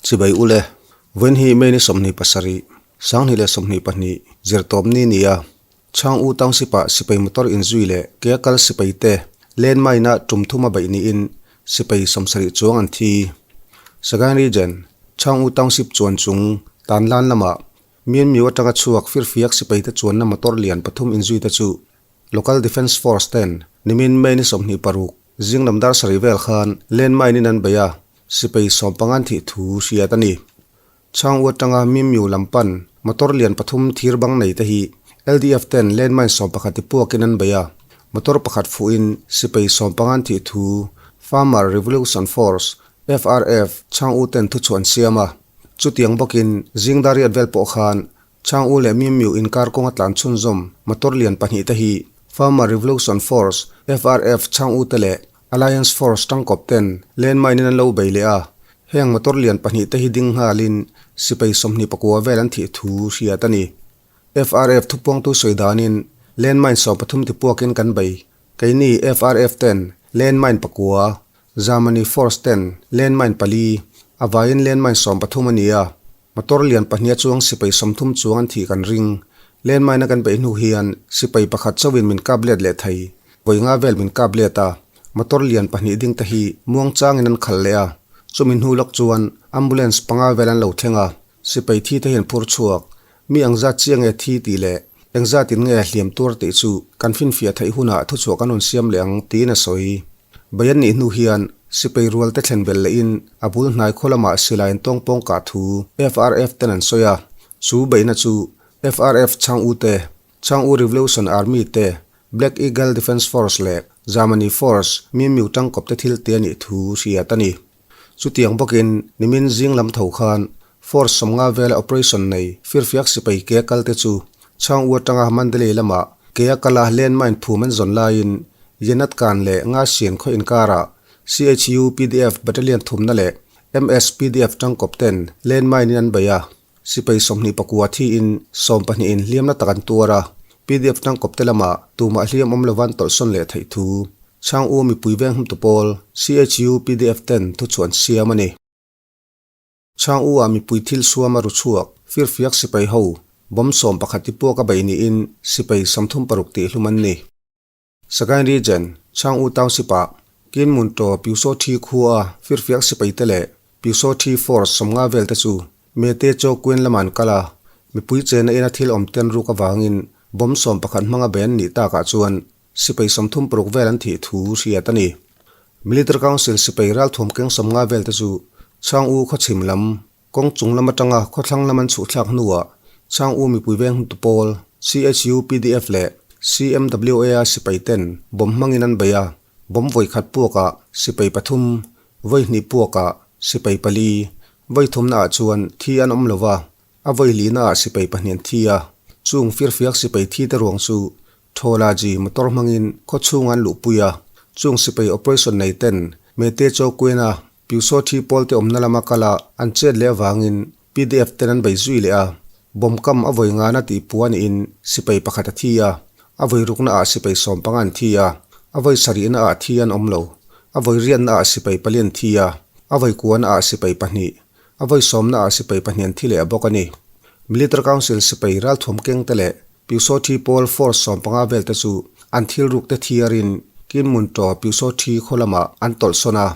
Chibai ule, vawiin hi May ni 27, 2022, zirtawpni ni a, Chhang U Township-ah sipai motor inzui leh ke a kal sipai te landmine-a tum thum a beih niin sipai 70 chuang an thi. Sagaing Region, Chhang U Township chuan chung Tanlan lamah Myanmyu atanga chhuak firfiak sipai te chuanna motor lian pathum inzui te chu Local Defence Force ten nimin May ni 26, zing lam dar sarih vel khan landmine in an bei a, sipai 15 an thih thu hriat a ni. Chhang U atanga Mimyu lam pan motor lian pathum thir bang nei te hi LDF ten landmine 11 ti puakin an bei a, motor pakhat fuhin sipai 15 an thih thu Farmer Revolution Force, FRF, Chhang U ten thuchhuah an siam a. Chutiang bawkin zingdariat vel pawh khan Chhang U leh Mimyu inkar kawnga tlan chhunzawm motor lian pahnih te hi Farmer Revolution Force, FRF, Chhang U te leh Alliance Force tangkawp ten landmine in an lo bei leh a, heng motor lian pahnih te hi ding nghalin sipai 24 vel an thih thu hriat a ni. FRF thupuangtu sawi danin landmine 13 tipuakin kan bei. Keini FRF ten landmine pakua, Germany Force ten landmine pali, a vaiin landmine 13 a ni a. Motor lian pahnih a chuang sipai 30 chuang an thih kan ring. Landmine a kan beih hnu hian sipai pakhat chauhin min kap let leh thei. Vawi nga vel min kap let a, motor lian pahnih ding te hi muang changin an khalh leh a. Chumi hnu lawk chuan ambulance panga vel an lo thleng a, sipai thi te hian phur chhuak. Mi ang zat chiah nge thi tih leh eng zatin nge hliam tuar tih chu kan finfiah theih hunah thuchhuah kan rawn siam leh ang tiin a sawi. Bai an nih hnu hian sipai rual te thlen belh lehin a bul hnai khaw lamah silai an tawng pawng kah thu FRF ten an sawi a, chu beihna chu FRF Chhang U te, Chhang U Revolution Army te, Black Eagle Defence Force leh Germany Force Mimyu tangkawp te thil te a nih thu hriat a ni. Chutiang bawkin nimin zing lam tho khan Force 50 vela operation nei firfiak sipai ke kal te chu Chhang U atanga Mandalay lamah ke a kala landmine phum an zawn laiin Yenat Kan leh Nga Sian khaw inkarah CHU PDF Battalion thumna leh MS PDF tangkawp ten landmine in an bei a, sipai 24 thiin 12 in hliamna tak an tuar a, PDF tangkawp te lamah tumah hliam awm lova an tawlhsawn leh theih thu Chhang U mipui veng hmtu pawl CHU PDF ten thuchhuah an siam a ni. Chhang U ah mipui thil suam a ru chhuak, firfiak sipai ho, bomb 11 ti puak a bei niin sipai 36 tih hlum an ni. Sagaing Region, Chhang U Township ah Kin Mun To Pyusaw Thi khua a firfiak sipai te leh Pyusaw Thi Force 50 vel te chu Mete Chaw Queen lamah an kal a, mipui chena ina thil awm ten ruk avangin bomb 11 hmanga bei an nih takah chuan sipai 36 vel an thih thu hriat a ni. Military Council sipai ralthuam keng 50 vel te chu Chhang U khawchhim lam, kawng chung lam atanga khawthlang lam an chhuhthlak hnuah Chhang U mipui veng hmutu pawl, CHU PDF leh CMWA a sipai ten bomb hmangin an bei a, bomb vawi khat puakah sipai pathum, vawi hnih puakah sipai pali, vawi thumna ah chuan thi an awm lova, a vawi lihna ah sipai pahnih an thi a, chung firfiak sipai thi te ruang chu Thawlaji motor hmangin khaw chhung an luhpui a, chung sipai operation nei ten Mete Chaw Queen-a Pyusaw thi pawl te awmna lama kal a an chet leh avangin PDF ten an bei zui leh a, bomb kam a vawi ngana tih pu a niin sipai pakhat a thi a, a vawi rukna ah sipai 15 an thi a, a vawi sarihna ah thi an awm lo, a vawi riatna ah sipai pali an thi a, a vawi kuana ah sipai pahnih, a vawi sawmna ah sipai pahnih an thi leh bawk a ni. Military Council sipai ralthuam keng te leh Pyusaw Thi pawl force 15 vel te chu an thil ruk te thiarin Kin Mun To Pyusaw Thi khaw lamah an tawlhsawn a,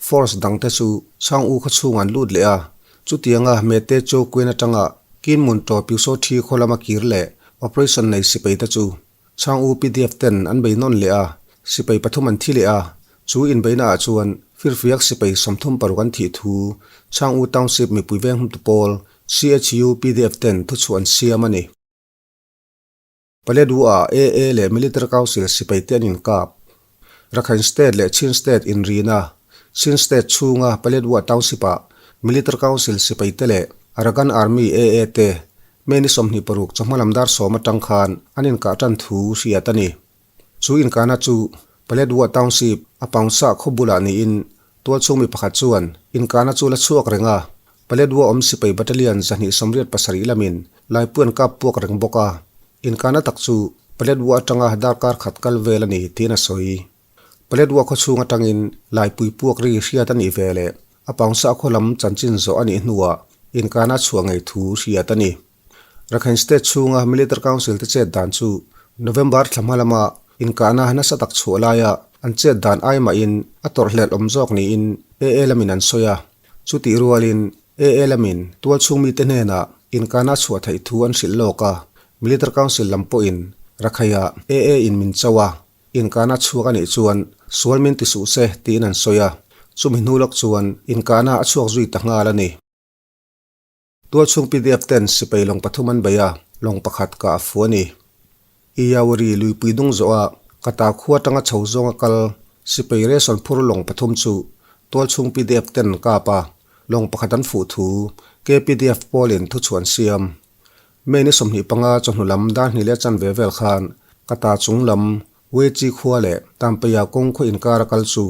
force dang te chu Chhang U khaw chhung an lut leh a, chutianga Mete Chaw Queen atanga Kin Mun To Pyusaw Thi khaw lama kir leh operation nei sipai te chu Chhang U PDF ten an bei nawn leh a, sipai pathum an thi leh a, chu inbeina ah chuan firfiak sipai 36 an thih thu Chhang U Township mipui veng hmtu pawl CHU PDF ten thuchhuah an siam a ni. Paletwa AA leh Military Council sipai te an inkap. Rakhine State leh Chin State inrina Chin State chhunga Paletwa Township ah Military Council sipai te leh Arakan Army AA te May ni 26 chawhma lam dar 10 atang khan an inkah tan thu hriat a ni. Chu inkahna chu Paletwa Township a Paungsa khaw bulah niin tual chhung mi pakhat chuan inkahna chu la chhuak reng a, Paletwa awm sipai battalion 287 lamin laipui an kap puak reng bawk a, inkahna tak chu Paletwa atanga darkar khat kal vel a ni tiin a sawi. Paletwa khaw chhung atangin laipui puak ri hriat a nih ve leh. A Paungsa khaw lam chanchin zawh a nih hnuah inkana chhuah ngei thu hriat a ni. Rakhine State chhunga Military Council te chet dan chu November thla hma lama inkahna nasa tak chhuah laia an chet dan ai mahin a tawrhhlelh awm zawk niin AA lamin an sawi a. Chutih rualin AA lamin tualchhung mite hnenah inkahna chhuah theih thu an hrilh lawk a, Military Council lam pawhin Rakhaiah AA in min cho a, inkahna chhuak a nih chuan sual min ti suh se tiin an sawi a, chumi hnu lawk chuan inkahna a chhuak zui ta nghal a ni. Tualchhung pdf ten sipai lawng pathum an bei a, lawng pakhat kah a fu a ni. Iyawari luipui dung zawh a, Kata khua atanga chho zawnga kal sipai ration phur lawng pathum chu tualchhung pdf ten an kap a, lawng pakhat an fuh thu KPDF pawlin thuchhuah an siam. May ni 25 chawhnu lam dar hnih leh chanve vel khan Kata chung lam Weichi khua leh Tampeia kawng khaw inkar a kal chu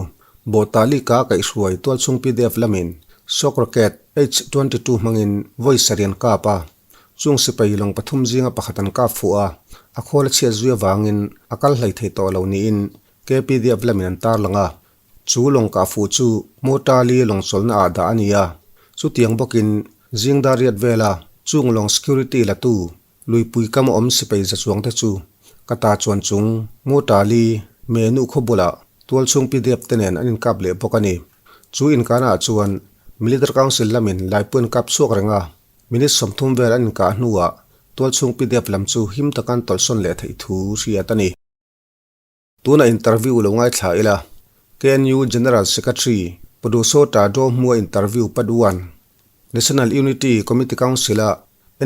Bawhtali ka kaihhruai tualchhung pdf lamin Shock Rocket H-22 hmangin vawi sarih an kap a. Chung sipai lawng pathum zinga pakhat an kap fuh a, a khawl a chhiat zui avangin a kal hlei thei tawh lo niin KPDF lamin an tarlang a. Chu lawng kah fuh chu Motali lawng chawlhna ah dah a ni a. Chutiang bawkin zingdar riat vela chung lawng security latu Luipui kam a awm sipai za chuang te chu ka ta chuan chung Motali Menu khaw bulah tualchhung pdf te nen an inkap leh bawk a ni. Chu inkana ah chuan Military Council lamin Laipui an kap chhuak reng a, minute 30 vel an inkah hnuah tualchhung pdf lam chu him taka an tawlhsawn leh theih thu hriat a ni. Tuna interview lo ngaithla ila, KNU General Secretary Poduso Tado hmua interview pat one, National Unity Committee Council-a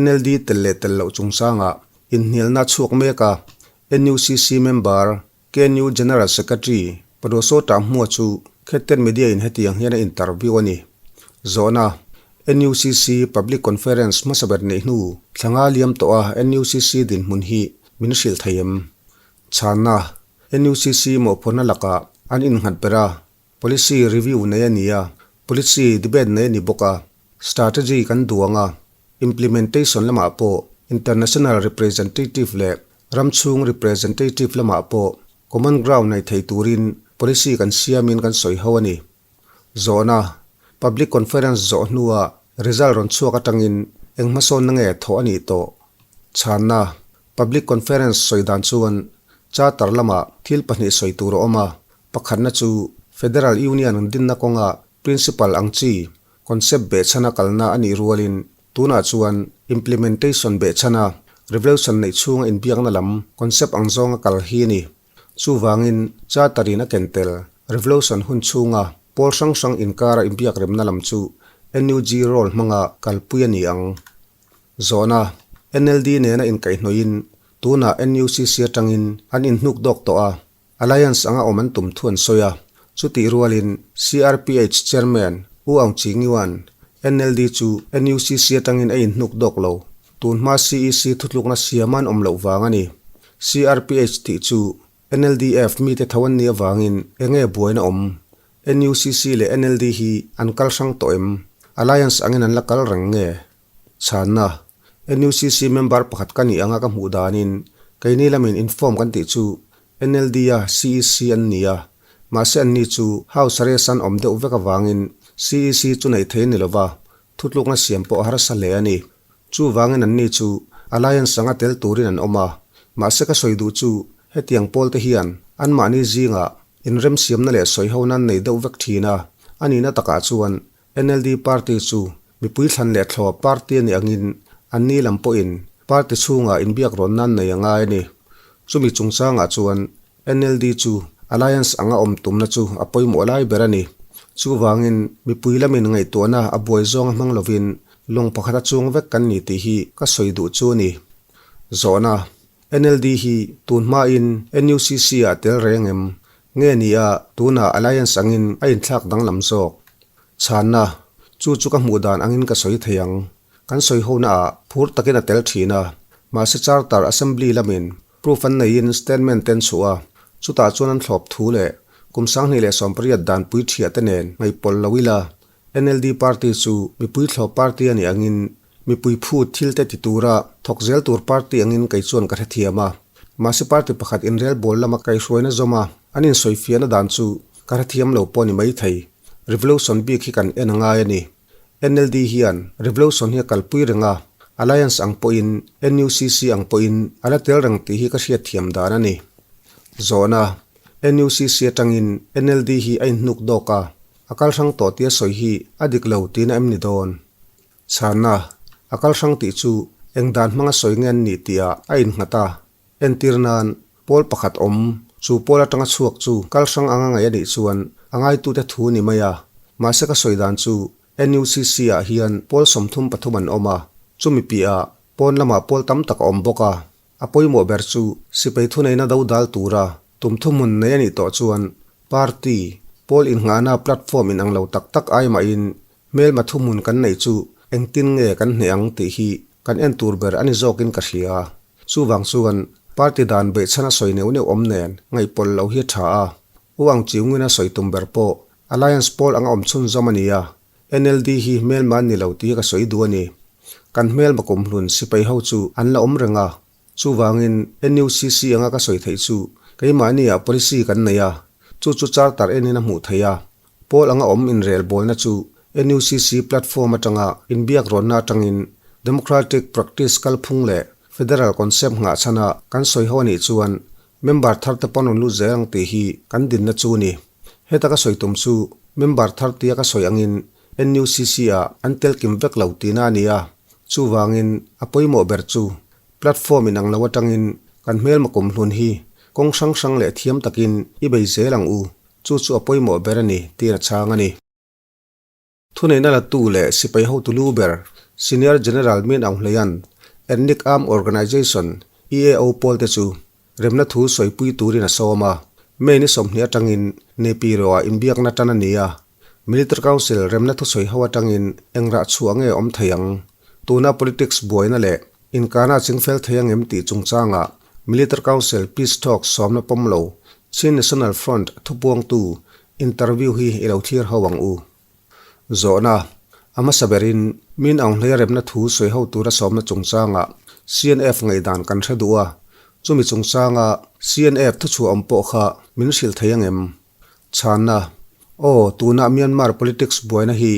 NLD tel leh tel loh chungchangah inhnialna chhuak mek a, NUCC member KNU General Secretary Poduso Ta hmua chu Khetten Media-in hetiang hian a interview a ni. Zawhna, NUCC Public Conference hmasa ber neih hnu thla nga liam tawha NUCC dinhmun hi min hrilh thei em? Chhanna, NUCC mawhphurhna lakah an innghat ber a, policy review nei a ni a, policy debate nei a ni bawk a, strategy kan duang a, implementation lamah pawh international representative leh ram chhung representative lamah pawh common ground nei thei turin policy kan siamin kan sawi ho a ni. Zawhna, Public conference zawh hnua result rawn chhuak atangin eng hmasawnna nge thawh a nih tawh? Chhanna, Public conference sawi dan chuan Charter lamah thil pahnih sawi tur a awm a, pakhatna chu Federal Union an dinna kawnga principle ang chi concept behchhana kalna a nih rualin tunah chuan implementation behchhana revolution neih chhunga inbiakna lam concept ang zawnga kal hi a ni. Chuvangin Charter in a ken tel revolution hun chhunga pawl hrang hrang inkara inbiak remna lam chu NUG role hmanga kalpui a ni ang. Zawhna, NLD nena inkaihhnawhin tunah NUCC atangin an inhnuk dawk tawh a, alliance anga awm an tum thu an sawi a. Chutih rualin CRPH Chairman U Aung Chi Ngiuan NLD chu NUCC atangin a inhnuk dawk lo, tunhma CEC thutlukna siama an awm loh vang a ni. CRPH tih chu NLDF mite tho an nih avangin enge buaina awm? NUCC leh NLD hi an kal hrang tawh em? Alliance angin an la kal reng nge? Chhanna, NUCC member pakhat ka nih anga ka hmuh danin keini lamin inform kan tih chu NLD a CEC an ni a, mahse anni chu House arrest an awm deuh vek avangin CEC chu neih thei a ni lova, thutlukna siam pawh a harsa hle a ni. Chuvangin anni chu Alliance anga tel turin an awm a, mahse ka sawi duh chu hetiang pawl te hian anmahni zingah inremsiamna leh sawihona an nei deuh vek thin a, a nihna takah chuan NLD party chu mipui thlan leh thlawp party a nih angin anni lam pawhin party chhungah inbiak rawnna an nei a ngai a ni. Chumi chungchangah chuan NLD chu alliance anga awm tumna chu a pawimawh lai ber a ni. Chuvangin mipui lamin ngaihtuahna a buai zawnga hmang lovin lawng pakhat a chuang vek kan ni tih hi ka sawi duh chu a ni. Zawhna, NLD hi tun hmain NUCC ah tel reng em? Nge ni a, tunah alliance angin a inthlak danglam zawk? Chhanna, Chu chu ka hmuh dan angin ka sawi thei ang. Kan sawi hona ah phur takin a tel thin a, mahse Charter Assembly lamin Proof an neiin statement te an chhuah a, chutah chuan an thlawp thu leh kum 2018 danpui thiah te nen ngaihpawlh lo ila, NLD party chu mipui thlawp party a nih angin mipui phut thil te ti tura thawk zel tur party angin kei chuan ka hrethiam a. Mahse party pakhat inrelbawl lama kaihhruaina zawm a, an insawifiahna dan chu ka hrethiam lo pawh a ni maithei. Revolution bik hi kan en a ngai a ni. NLD hian Revolution hi a kalpui reng a, Alliance ang pawhin, NUCC ang pawhin a la tel reng tih hi ka hriatthiam dan a ni. Zawhna, NUCC atangin NLD hi a inhnuk dawk a, a kal hrang tawh tia sawi hi a dik lo tihna em ni dawn? Chhanna, A kal hrang tih chu eng dan hmanga sawi nge an nih tihah a innghat a. Entir nan, pawl pakhat awm, chu pawl atanga chhuak chu kal hrang anga ngaih a nih chuan a ngaitute thu ni mai a. Mahse ka sawi dan chu NUCC ah hian pawl 33 an awm a, chumi piahah pawn lamah pawl tam tak a awm bawk a. A pawimawh ber chu sipai thuneihna do dal tura tum thuhmun nei a nih tawh chuan party, pawl innghahna platform inang lo tak tak ai mahin hmelma thuhmun kan neih chu engtin nge kan hneh ang tih hi kan en tur ber a ni zawkin ka hria. Chuvang chuan party dan beihchhan a sawi neuh neuh awm nen ngaihpawlh loh hi a tha a, U ang chiungin a sawi tum ber pawh Alliance pawl anga awm chhunzawm a ni a, NLD hi hmelma an ni lo tih hi ka sawi duh a ni. Kan hmelma kumhlun sipai ho chu an la awm reng a, chuvangin NUCC anga ka sawi theih chu keimahni ah policy kan nei a, chu chu charter enin a hmuh theih a. Pawl anga awm inrelbawlna chu NUCC platform atanga inbiak rawnna atangin democratic practice kalphung leh federal concept nghahchhana kan sawi ho a nih chuan Member thar te pawn rawn lut zel ang tih hi kan dinna chu a ni. Heta ka sawi tum chu member thar tia ka sawi angin NUCC ah an tel kim vek lo tihna a ni a, chuvangin a pawimawh ber chu platform in ang lo atangin kan hmelma kum hlun hi kawng hrang hrang leh thiam takin i bei zel ang u, chu chu a pawimawh ber a ni tiin a chhang a ni. Thuneihna latu leh sipai hotu lu ber Senior General Min Aung Hlaing Ethnic Armed Organization, EAO, pawl te chu remna thu sawipui turin a sawm a. May ni 20 atangin Naypyidaw-ah inbiakna tan a ni a. Military Council remna thusawi ho atangin eng rah chhuah nge awm thei ang? Tuna politics buaina leh inkana a chingfel thei angem tih chungchangah Military Council Peace Talks sawmna pawm lo Chin National Front thupuangtu Interview hi i lo thlir ho ang u. Zawhna, A hmasa berin, Min Aung Hlei remna thu sawi ho tura sawmna chungchangah CNF ngaihdan kan hre duh a, chumi chungchanga CNF thuchhuah awm pawh kha min hrilh thei angem? Chhanna, Aw, tuna Myanmar politics buaina hi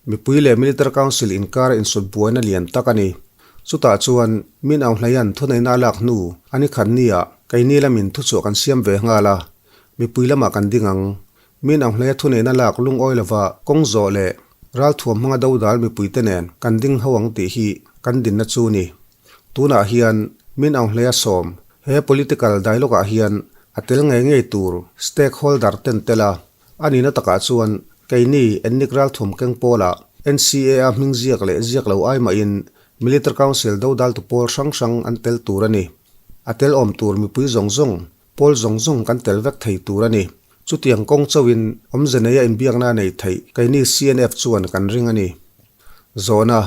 mipui leh Military Council inkara insut buaina lian tak a ni. Chutah chuan Min Aung Hlaia'n thuneihna a lak hnu a ni khat nia keini lamin thuchhuah kan siam ve nghal a, Mipui lamah kan ding ang. Min ang hleia thuneihna lak lungawi lova kawng zawh leh ralthuam hmanga dodal mipuite nen kan ding ho ang tih hi kan dinna chu ni. Tunah hian min ang hleia sawm he political dialogue ah hian a tel ngei ngei tur stakeholder ten tel a, a nihna takah chuan keini ethnic ralthuam keng pawlah NCA a hming ziak leh ziak lo ai mahin Military Council dodaltu pawl hrang hrang an tel tur a ni. A tel awm tur mipui zawng zawng Pawl zawng zawng kan tel vek thei tur a ni. Chutiang kawng chauhin awmze neia inbiakna a nei theih keini CNF chuan kan ring a ni. Zawhna,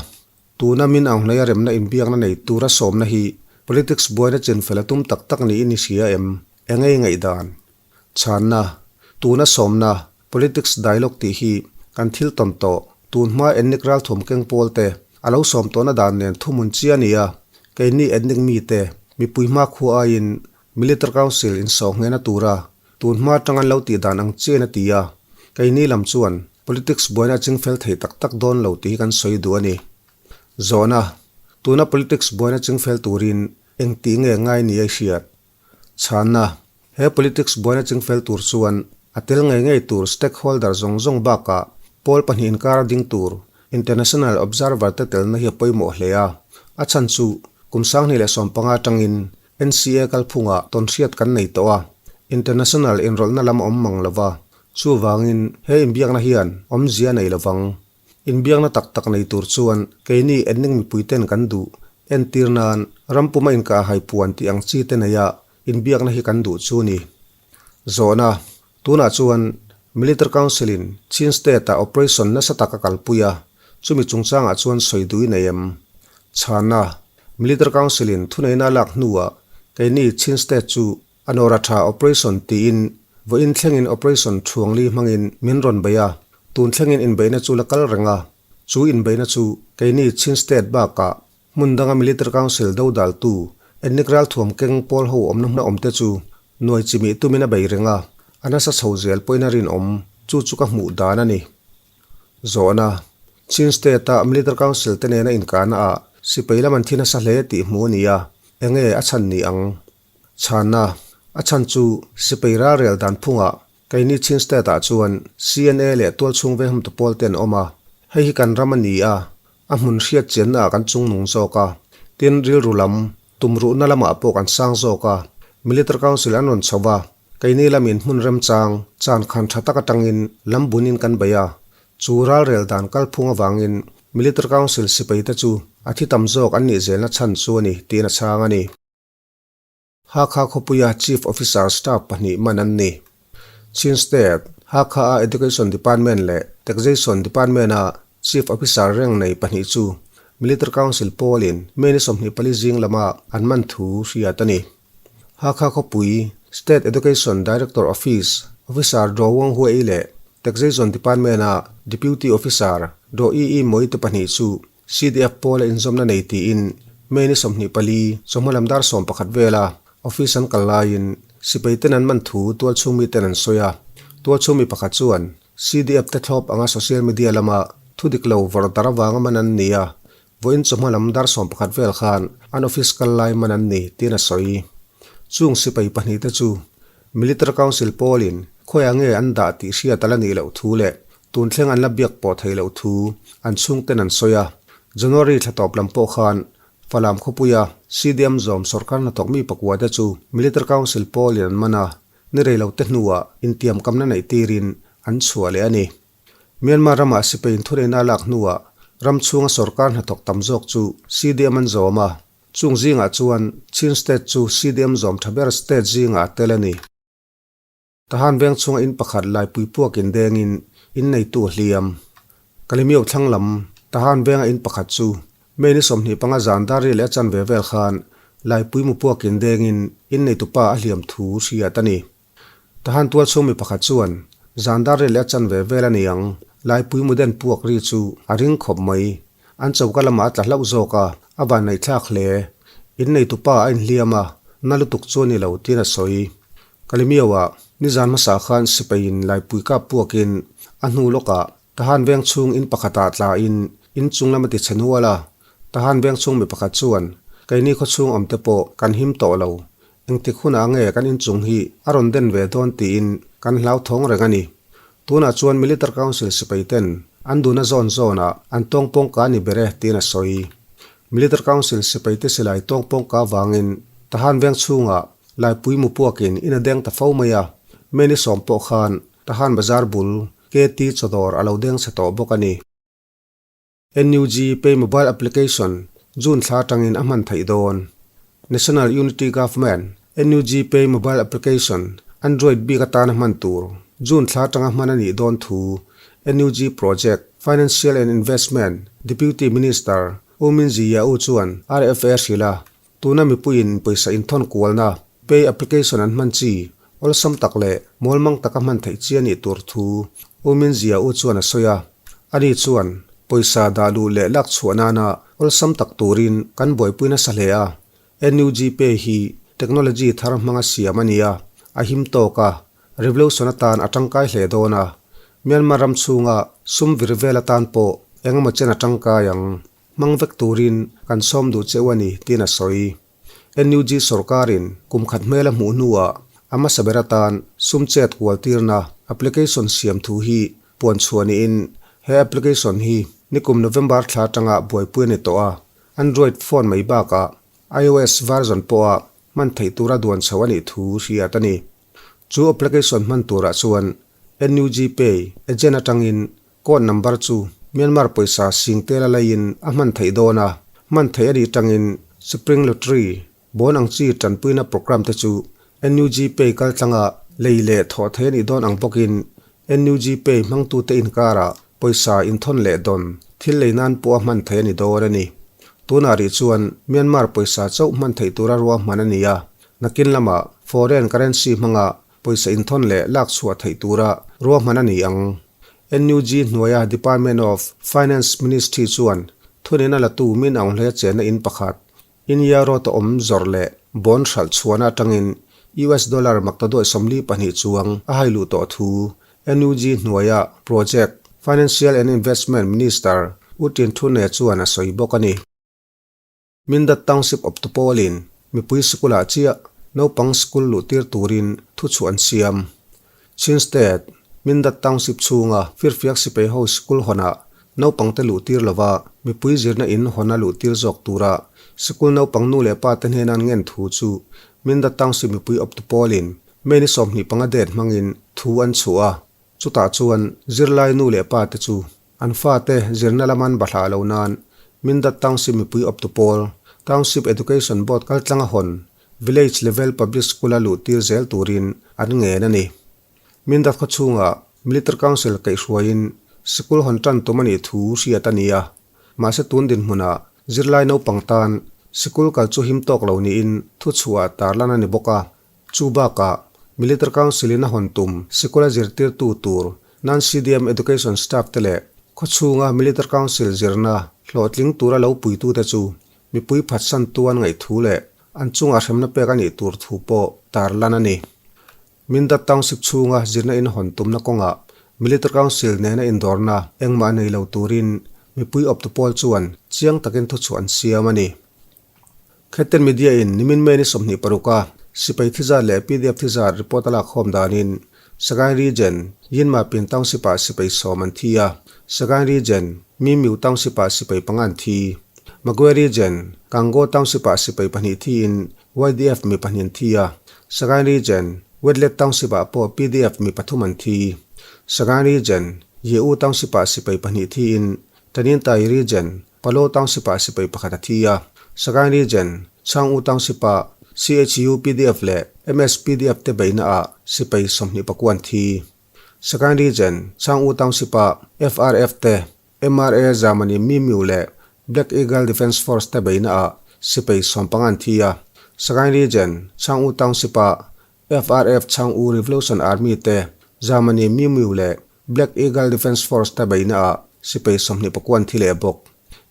Tuna min ang hleia remna inbiakna nei tura sawmna hi politics buaina chinfel a tum tak tak niin i hria em? Engei ngaihdan? Chhanna, Tuna sawmna, politics dialogue tih hi kan thil tawn tawh, tun hma ethnic ralthuam keng pawl te a lo sawm tawhna dan nen thuhmun chi a ni a, keini ethnic mite mipui hmakhua aiin Military Council insawh nghehna tura tun hma atang an lo tih dan ang chian a ti a, keini lam chuan politics buaina a chingfel thei tak tak dawn lo tih hi kan sawi duh a ni. Zawhna, Tuna politics buaina chingfel turin eng tih nge ngai ni a i hriat? Chhanna, He politics buaina chingfel tur chuan a tel ngei ngei tur stakeholder zawng zawng bakah pawl pahnih inkar a ding tur International Observer te telna hi a pawimawh hle a, a chhan chu kum 2015 atangin NCA kalphungah tawnhriat kan nei tawh a, international inrawlhna lam a awm mang lo va, chuvangin he inbiakna hian awmzia a nei lo vang. Inbiakna tak tak nei tur chuan keini ethnic mipuiten kan duh, entir nan ram puma inkahhai puan tih ang chi te neia inbiakna hi kan duh chu ni. Zawhna, Tunah chuan Military Council-in Chin State-ah operation nasa tak a kalpui a, chumi chungchangah chuan sawi duh i nei em? Chhanna, Military Council-in thuneihna a lak hnuah keini Chin State chu a nawr a tha operation tiin vawiin thlengin operation thuangli hmangin min rawn bei a, tun thlengin inbeihna chu la kal reng a, chu inbeihna chu keini Chin State bakah hmun danga Military Council dodaltu ethnic ralthuam keng pawl ho awmna hmuna awmte chu nuai chimih tumin a bei reng a, a nasa chho zel pawhin a rinawm, chu chu ka hmuh dan a ni. Zawhna, Chin State-a Military Council te nena inkahnaah sipai lam an thi nasa hle tih hmuh a ni a, enge a chhan ni ang? Chhanna, A chhan chu sipai ralrel dan phungah keini Chin State-ah chuan CNA leh tualchhung venghumtu pawl te an awm a, hei hi kan ram a ni a, a hmun hriat chiannaah kan chungnung zawk a, tin rilru lam, tumruhna lamah pawh kan sang zawk a, Military Council an rawn chho va, keini lamin hmun remchang chan khan tha tak atangin lam bunin kan bei a, chu ralrel dan kalphung avangin Military Council sipaite chu a thi tam zawk an nih zelna chhan chu a ni tiin a chhang a ni. Hakha khawpuia Chief Officer staff pahnih man an ni. Chin State, Hakha-a Education Department leh Taxation Department-a Chief Officer reng nei pahnih chu Military Council pawlin May ni 24 zing lama an man thu hriat a ni. Hakha khawpui State Education Director Office Officer Do Wong Huei leh Taxation Department-a Deputy Officer Do Ii Moi te pahnih chu CDF pawla inzawmna nei tiin May ni 24 chawhma lam dar 11 vela office an kal laiin sipai ten an man thu tualchhung miten an sawi a. Tualchhung mi pakhat chuan CDF te thlawp anga social media lama thu dik lo vawrh dar avanga man an ni a, vawiin chawhma lam dar 11 vel khan an office kal lai man an ni tiin a sawi. Chung sipai pahnih te chu Military Council pawlin khawiah nge an dah tih hriat a la nih loh thu leh Tun thleng an la biak pawh thei loh thu an chhungten an sawi a, January thla tawp lam pawh khan Falam khawpuia CDM zawm sawrkar hnathawk mi pakua te chu Military Council pawlin an man a, ni rei lo te hnuah intiamkamna neih tirin an chhuah leh a ni. Myanmar ramah sipai inthuneihna a lak hnuah ram chhunga sawrkar hnathawk tam zawk chu CDM an zawm a, chung zingah chuan Chin State chu CDM zawm tha ber state zingah a tel a ni. Tahan veng chhunga in pakhat laipui puakin dengin in neitu a hliam. Kalimiau thlang lam Tahan venga in pakhat chu May ni 25 zan dar ri leh a chanve vel khan laipui mu puakin dengin in neitu pa a hliam thu hriat a ni. Tahan tual chhung mi pakhat chuan zan dar ri leh a chanve vel a ni ang, laipui mu den puak ri chu a ring khawp mai. An choka lamah a tla hlauh zawk a, a vanneihthlak hle. In neitu pa a inhliam a, na lutuk chu a ni lo tiin a sawi. Kalimiau-ah nizan hmasa khan sipaiin laipui kap puakin a hnu lawkah Tahan veng chhung in pakhatah tlain in chung lam a ti chhe nual a. Tahan veng chhung mi pakhat chuan, Keini khawchhung awmte pawh kan him tawh lo. Engtik hunah nge kan inchung hi a rawn den ve dawn tiin kan hlauthawng reng a ni. Tunah chuan Military Council sipai ten an duhna zawn zawnah an tawngpawngka ni ber e tiin a sawi. Military Council sipai te silai tawngpawngka vangin Tahan veng chhungah Laipui mu puakin in a deng ta fo mai a, May ni sawm pawh khan Tahan Bazar bul KT chawdawr a lo deng chhe tawh bawk a ni. NUG Pay Mobile Application June thla atangin a hman theih dawn. National Unity Government, NUG Pay Mobile Application Android bik atana hman tur June thla atanga hman a nih dawn thu NUG Project, Financial and Investment, Deputy Minister U Min Zi Yau chuan RFA hrilh a. Tuna mipuiin pawisa inthawn kualna, pay application an hman chi, awlsam tak leh mawlmang taka hman theih chi a nih tur thu U Min Zia U chuan a sawi a. Ani chuan, Pawisa dah luh leh lak chhuah nana awlsam tak turin kan buaipui nasa hle a. NUG Pay hi technology thar hmanga siam a ni a, a him tawk a, revolution atan a tangkai hle dawn a. Myanmar ram chhunga sum vir vel atan pawh engemaw chen a tangkai ang. Hmang vek turin kan sawm duh che u a ni, tiin a sawi. NUG sorkarin kum khat hmel a hmuh hnuah a hmasa ber atan sum chet kual tirna application siam thu hi puan chhuah niin he application hi nikum November thla atanga buaipui a ni tawh a, Android phone mai bakah iOS version pawha hman theih tura duan chho a nih thu hriat a ni. Chu application hman turah chuan NUG Pay agent atangin Code number chu Myanmar pawisa sing tel a laiin a hman theih dawn a, hman theih a nih tangin Spring Lottery, bawn ang chi tanpuina program te chu NUG Pay kaltlanga lei leh thawh theih a nih dawn ang bawkin NUG Pay hmangtute inkarah pawisa inthawn leh dawn thil lei nan pawh a hman theih a ni dawn a ni. Tunah rih chuan Myanmar pawisa chauh hman theih tura ruahman a ni a, nakin lamah foreign currency hmanga Pawisa inthawn leh lak chhuah theih tura ruahman a ni ang. NUG hnuaia Department of Finance Ministry chuan thuneihna latu min aung hle chenna in pakhat, Inya Road a awm zawrh leh bond hralh chhuahna atangin US dollar maktaduai 42 chuang a hai luh tawh thu NUG hnuaia project Financial and Investment Minister U Tin Thu Ne chuan a sawi bawk a ni. Mindat Township awptu pawlin mipui sikulah chiah naupang sikul luhtir turin thuchhuah an siam. Chin State, Mindat Township chhunga firfiak sipai ho sikul hawnah naupangte luhtir lova mipui zirna in hawn a luhtir zawk tura sikul naupang nu leh pa te hnena an ngen thu chu Mindat Township mipui awptu pawlin May ni 25 date hmangin thu an chhuah a, chutah chuan zirlai nu leh pa te chu An fate zirna lam an bahlah lo nan Mindat Township mipui awptu pawl, Township Education Board kaltlanga hawn Village Level Public School-a luhtir zel turin an ngen a ni. Mindat khawchhungah Military Council kaihhruaiin sikul hawn tan tum a nih thu hriat a ni a, mahse tun dinhmunah zirlai naupang tan sikul kal chu him tawk lo niin thuchhuah tarlan a ni bawk a. Chu bakah, Military Council-in a hawn tum sikula zirtirtu tur Non-CDM Education Staff te leh khawchhunga Military Council zirna hlawhtling tura lo puitute chu mipui phatsantu an ngaih thu leh an chungah hremna pek a nih tur thu pawh tarlan a ni. Mindat Township chhunga zirna in hawn tumna kawngah Military Council nena indawrna engmah nei lo turin mipui awptu pawl chuan chiang takin thuchhuah an siam a ni. Khetten Media in nimin May ni 26 a sipai thizat leh pdf thizat report a lak khawm danin Sagaing Region, Yinmapin Township ah sipai sawm an thi a, Sagaing Region, Mimyu Township ah sipai panga an thi. Magwe Region, Kango Township ah sipai pahnih thiin YDF mi pahnih an thi a, Sagaing Region, Wetlet Township ah pawh pdf mi pathum an thi. Sagaing Region, Ye-U Township ah sipai pahnih thiin Tanintay Region, Palo Township ah sipai pakhat a thi a, Sagaing Region, Chang U Township ah CHU pdf leh MS pdf te beihna ah sipai 21 an thi. Sagaing Region, Chang U Township ah FRF te, MRA Zamani Mimyu leh Black Eagle Defence Force te beihna ah sipai 15 an thi a, Sagaing Region, Chang U Township ah FRF Chang U Revolution Army te, Zamani Mimyu leh Black Eagle Defence Force te beihna ah sipai 29 an thi leh bawk.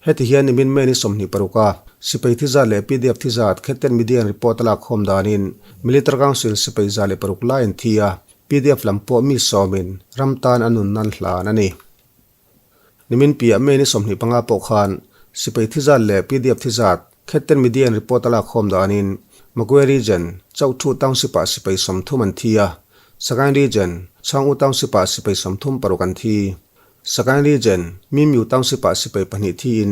Heti hian nimin May ni 26 a sipai thi zat leh pdf thi zat Khetten Media in report a lak khawm danin Military Council sipai 106 lai an thi a, pdf lam pawh mi sawmin ram tan a nun nan hlan a ni. Nimin piah May ni 25 pawh khan sipai thi zat leh pdf thi zat Khetten Media in report a lak khawm danin Magwe Region, Chauhthu Township ah sipai 30 an thi a, Sagaing Region, Chang U Township ah sipai 36 an thi. Sagaing Region, Mimyu Township ah sipai pahnih thiin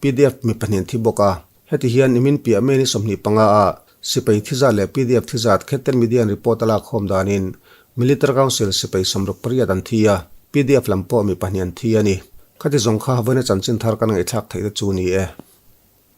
pdf mi pahnih an thi bawk a. Heti hian nimin piah May ni 25 ah sipai thi zat leh pdf thi zat Khetten Media in report a lak khawm danin Military Council sipai 68 an thi a, pdf lam pawh mi pahnih an thi a ni. Khati zawng kha vawiina chanchin thar kan ngaihthlak theih te chu ni e.